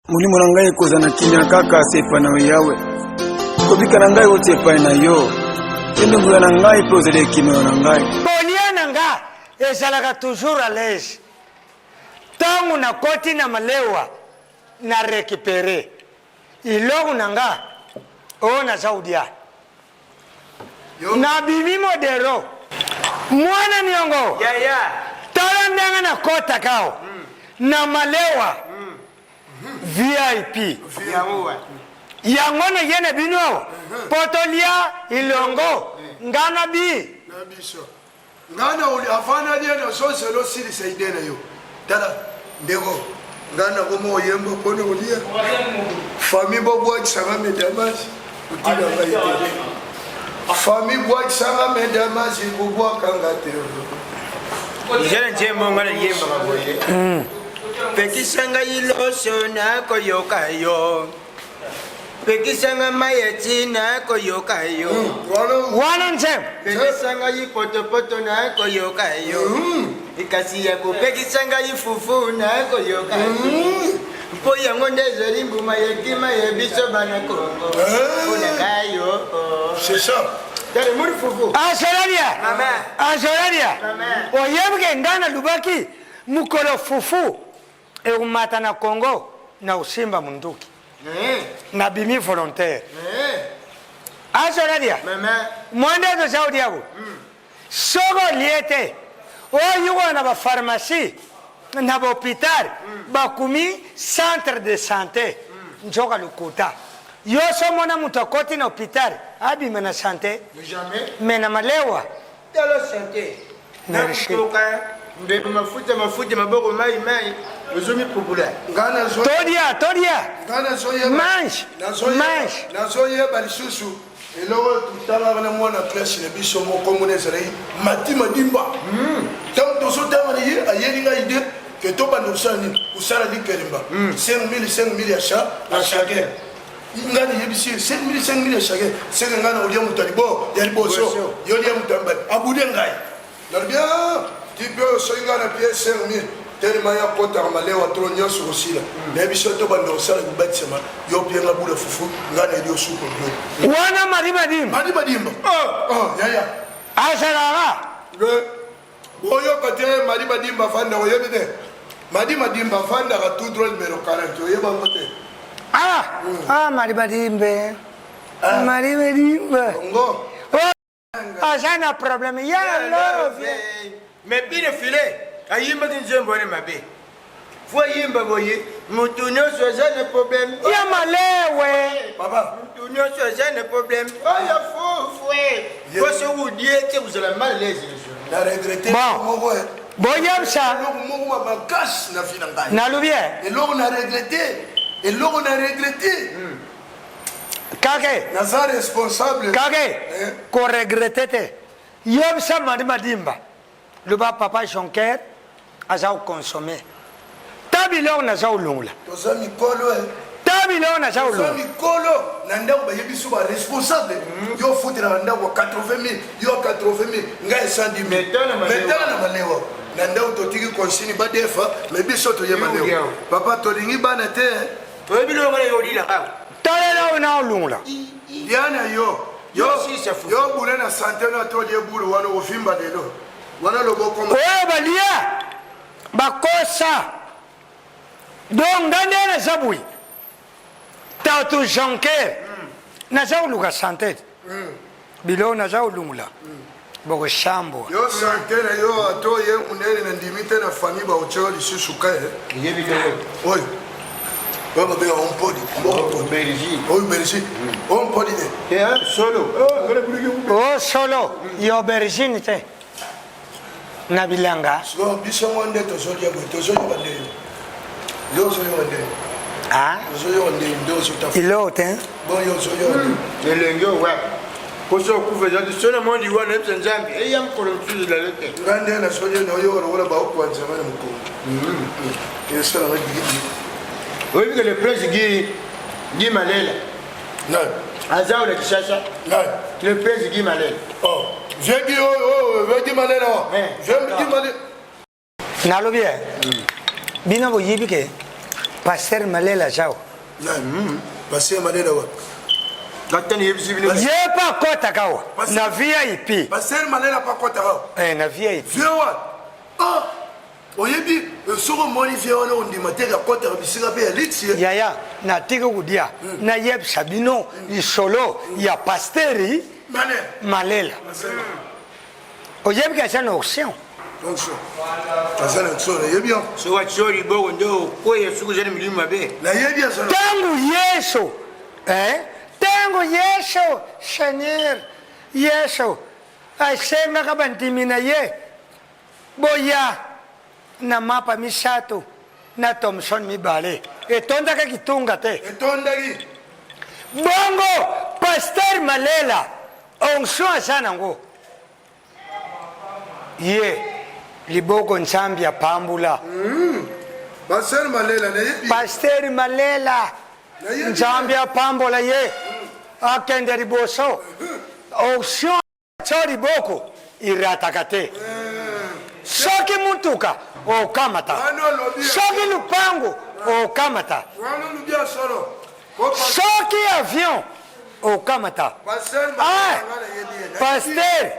Molimo na ngai ekozala na kimia kaka se epai na yo, Yawe. Kobika na ngai euti epai na yo. Yo nde nguya na ngai mpe ozali ekimelo na ngai. Kolia na nga ezalaka toujours à l'aise. Tango nakoti na malewa na recuperer iloko na nga oyo naza kolia. Nabimi modero mwana niongo. Yaya. Tala ndenge nakotaka awa na malewa VIP. Yango Yango naye na bino awa mpo tolia ilongo nga na bi. Na biso. Nga na oli avant nalia nazozela osilisa idee na yo. Tala ndeko nga nakoma oyemba mpo na kolia. Famille bobwakisanga medamasi kotika ngai te. Famille bwakisanga medamasi kobwaka nga te. Eza na nzembo nga nayembaka boye. Pekisa ngai loso nakoyoka yo. Pekisa nga mai ya ntina koyoka yo. Wana nzembo. Pekisa ngai potopoto nakoyoka yo. Kasi ya kopekisa ngai fufu nakoyoka yo. Mpo yango nde ezali mbuma ya kima ya biso bana Kongo. Mpo na ngai yo. C'est ça. Tala moni fufu. Azolalia. Mama. Azolalia. Mama. Oyebi ke ngai nalobaki mokolo fufu ekomata na Congo na kosimba munduki. Nabimi volontaire. Azolalia. Mama. Mwande azoza kolia bo. Soki olie te oyo yukoka na ba pharmacie na ba hôpital bakumi centre de santé nzoka lokuta. Yo so omona moto akoti na hôpital abima na santé? Jamais. Mais na malewa. Tala santé. Merci. Nakotoka mbebo mafuta mafuta maboko mai mai ozomipupula. Nga nazo Tolia tolia. Nga nazoyeba. Mange. Nazoyeba. Mange. Nazoyeba lisusu eloko oyo totangaka na mwana classe na biso moko mona ezalaki Mati Madimba. Ntango tozotanga na ye ayeli ngai idée ke tobanda kosala nini, kosala likelemba 5000 5000 ya cha ya chacun. Ngai nayebisi ye 5000 5000 ya chacun, seke ngai na kolia moto ya libo ya liboso, yo lia moto ya mibale. Abude ngai, nalobi tipe oyo soki ngai na pie 5000 telema ya kotaka malewa tolo nyonso kosila. Nayebi so tobanda kosala kobatisama, yo pie nga bula fufu, ngai nayebi yo supu biloko. Wana Mari Madimba. Madi Madimba. Oh, yaya. Azalaka. Boyoka te, Madi Madimba afandaka, oyebi te Madi Madimba afandaka tout droit numéro 40, oyeba yango te? Ah, ah, Mari Madimbe. Mari Madimba. Bongo. Aza na problème ya love. Mais bino file ayimbaki nzembo wana mabe. Fo ayimba boye motu nyonso aza na problème. Ya malewe. Papa. Motu nyonso aza na problème. Oyo fufu. Po soki odie te kozala mal l'aise. Na regrette Bon. moko eh. Boyebisa. Eloko moko ma makasi na vie na ngai. Nalobi eh. Eloko na regrette. Eloko na regrette. Kake. Naza responsable. Kake. Eh. Koregrete te. Yebisa Mari Madimba. Loba papa Jonker aza koconsommer. Ta biloko naza kolongola. Toza mikolo eh. Ta biloko naza Toza kolongola. mikolo na ndako bayebi biso ba responsable. Yo ofutelaka ndako ya 80 000, yo 80 000, ngai 110 000. Mais tala na malewa. Mais tala na malewa. Na ndako totiki consigne badefa, mais biso toye malewa. Yo. Papa tolingi bana te. Oyebi biloko wana yo olila awa. Talela oyo na olongola. Lia na yo. Yo, Yo sisa fufu. yo bule na sante na to lie bulu wana ofimba lelo. Wana loboko. Oyo balia bakosa. Donc nga nde naza boye. Tatu Jonker. Naza koluka sante. Biloko naza kolongola. Bokosambwa. Yo sante na yo ato ye munene na ndimi te na famille ba otio lisusu ka eh. Oyebi biloko. Oyo. Oyo babenga ompodi. Belgique. Oyo Belgique. Ompodi te. Eh, solo. Oh, ngala buliki. O solo ya aubergine te. Na bilanga. Sikoyo biso ngo nde tozolia boye, tozoyoka ndenge. Yo ozoyoka ndenge. Ah? Ozoyoka ndenge nde ozotafa. Eloko te. Bon yo ozoyoka ndenge. Elenge owa. Poso okufa eza te sona mondi wana yebisa Nzambe eya mokolo mosusu ezala te. Nga nde nazolia nayoka lokola baokwanzanga na mokongo. Esalanga digidigi. Oyebi ke le prince Guy Guy Malela Nani? aza oyo na Kinshasa. Nani? Le prince Guy Malela. Oh, vieux Guy oyo, oyo, vieux Guy Malela. Eh. Vieux Guy Malela. Nalobi eh. Bino boyebi ke Pasteur Malela aza Nani? Pasteur Malela wapi? Ata nayebisi bino. Ye mpe akɔtaka awa na VIP. Pasteur Malela mpe akɔtaka awa? Eh, na VIP. Vieux wana. Ah! Oyebi euh, soki omoni vieux wana ondima te akɔtaka bisika mpe ya liti. Eh. Yaya, natiki kodia hmm. nayebisa bino lisolo ya pasteri Malela. Malela. Oyebi ke aza na onction. Onction. Aza na onction, nayebi yango. Soki atio liboko nde okweya soki oza na milimo mabe. Nayebi aza. Ntango Yesu, eh? Ntango Yesu, Seigneur, Yesu asengaka bandimi na ye boya na mapa misato na thomson mibale etondaka kitunga te. Etondaki. Bongo Pasteur Malela onction aza nango ye liboko nzambi apambula mm. Pasteur Malela nayebi. Pasteur Malela nzambi apambola ye akende liboso onction Tya liboko irataka te. Soki mutuka okamata, soki lupango okamata, soki avion okamata. Ah, Pasteur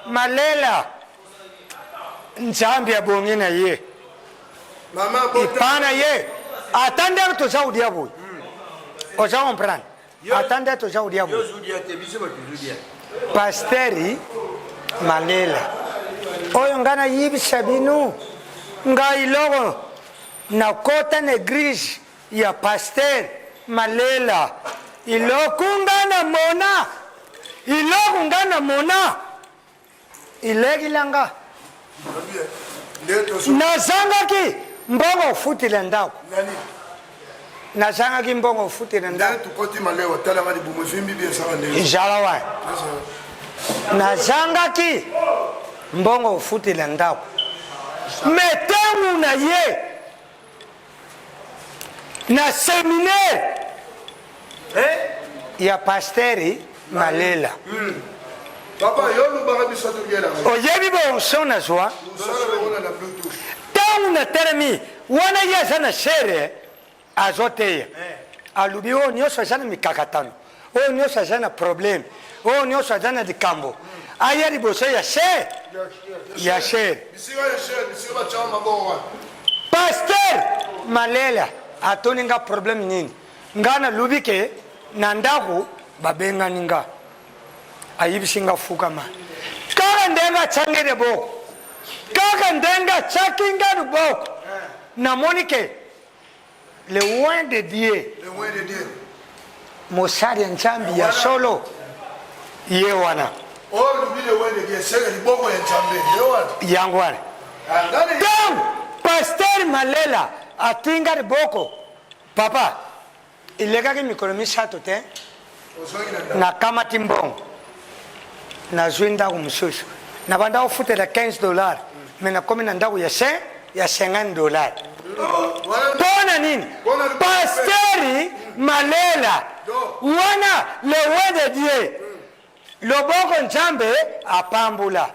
Malela Nzambe abongi na ye epa na ye ata ndenge toza kodia boye oza comprendre ata nde toza kolia boye pasteri malela oyo ngai nayibisa bino ngai loko nakota na eglise ya paster malela iloku ngai na mona iloku ngai na mona ilekila nga nazangaki mbongo ofutela ndako nazangaki mbongo ofutela ndakoezala wa nazangaki mbongo ofutela ndako me ntango na ye na seminaire eh? ya pasteri malela hmm. Oyebi bonso nazwa ntango natelemi wana ye aza na shere azoteya eh. Alobi oyo nyonso aza na mikakatano, oyo nyonso aza na probleme, oyo nyonso aza na likambo, aya liboso ya shere ya shere. Pasteur Malela atuni nga problème nini? Nga nalobi ke na ndako babengani nga. Ayebisi nga fukama. Kaka ndenge atyangi liboko, kaka ndenge atyaki nga liboko, namoni ke le oint de Dieu, le oint de Dieu, mosali ya Nzambe ya solo ye wana. Oyo le oint de Dieu, seke liboko ya Nzambe ye wana. Yango wana. Donc pasteur Malela atinga liboko papa elekaki mikolo misato te nakamati mbongo nazwi ndako mosusu nabanda kofutela 15 dollars me nakomi na ndako ya 5 ya 50 dollars mpo na nini pasteri malela wana le roi de dieu loboko nzambe apambula.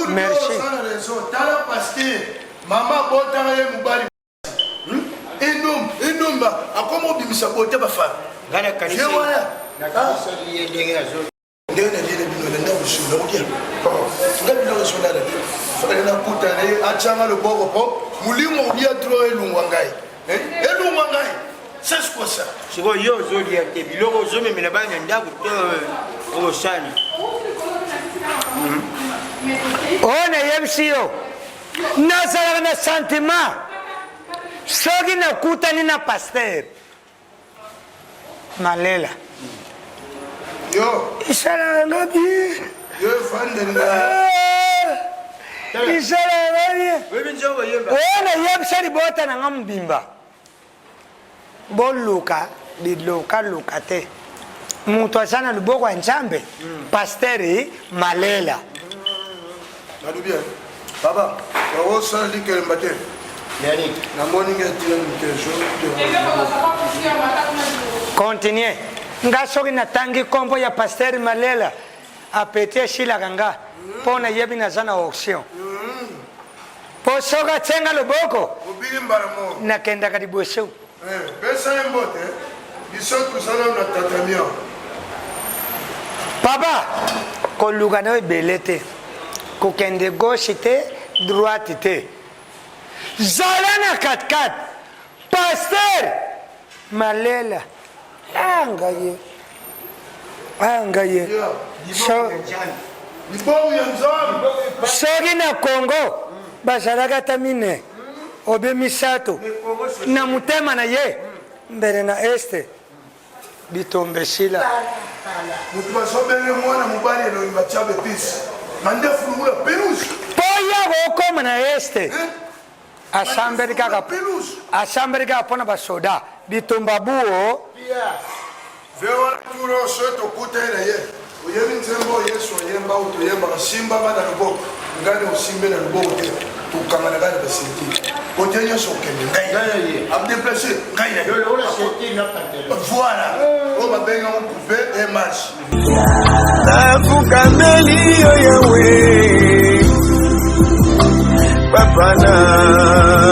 Merci. Tala pasteur mama abotaka ye mobali endomba endomba akoma obimisa bote bafami ye wana ndenge naliele bino na ndako su nakokia nga biloko ezolala te fale nakuta na ye atyanga loboko mpo molimo kolia tro elungwa ngai elungwa ngai c'est quoi ça sikoyo yo ozolia te biloko ozomemela bana na ndako to okosala oyo nayebisi yo nazalaka na sentiment soki nakutani na paster malela yo esalaka nga bien yo efandeli esalaka nga bien oyo nayebisa libota na nga mobimba boluka bilukaluka te moto aza na loboko ya nzambe hmm. pasteri malela nalobi baba bakosala likelemba te namoni nge tina mikejo. Continue nga soki natangi nkombo ya paster malela apeti esilaka nga mpo nayebi naza na option. Mpo soki atie nga loboko, Obili mbala moko. Nakendaka liboso. Eh, pesa ye mbote. Biso tozala na tatamia. Papa, koluka na yo ebele te. Kokende gauche te, droite te. Zala na katikati. Pasteur Malela. Ah ngai ye. Ah ngai ye. So, Libongo ya Nzambe. Soki na Congo bazalaka ata mine obe misato na motema na ye mbele na este bitumba esila. Moto bazobenge mwana mobali elongi batya bepise mandefu lokola pelouse. Mpo ye akokoma na este eh? Asambeli kaka asambeli kaka mpo na basoda bitumba buo. Ve wana turo soki tokutani na ye oyebi nzembo oyo Yesu ayemba oyo toyembaka simbanga na loboko ngai na osimbe na loboko te tokangana ngai na basentire kote nyonso okende ngai adeplace ngai na voilà oyo babengi yango coupe et marche. Nafukameli yo Yawe, papa na.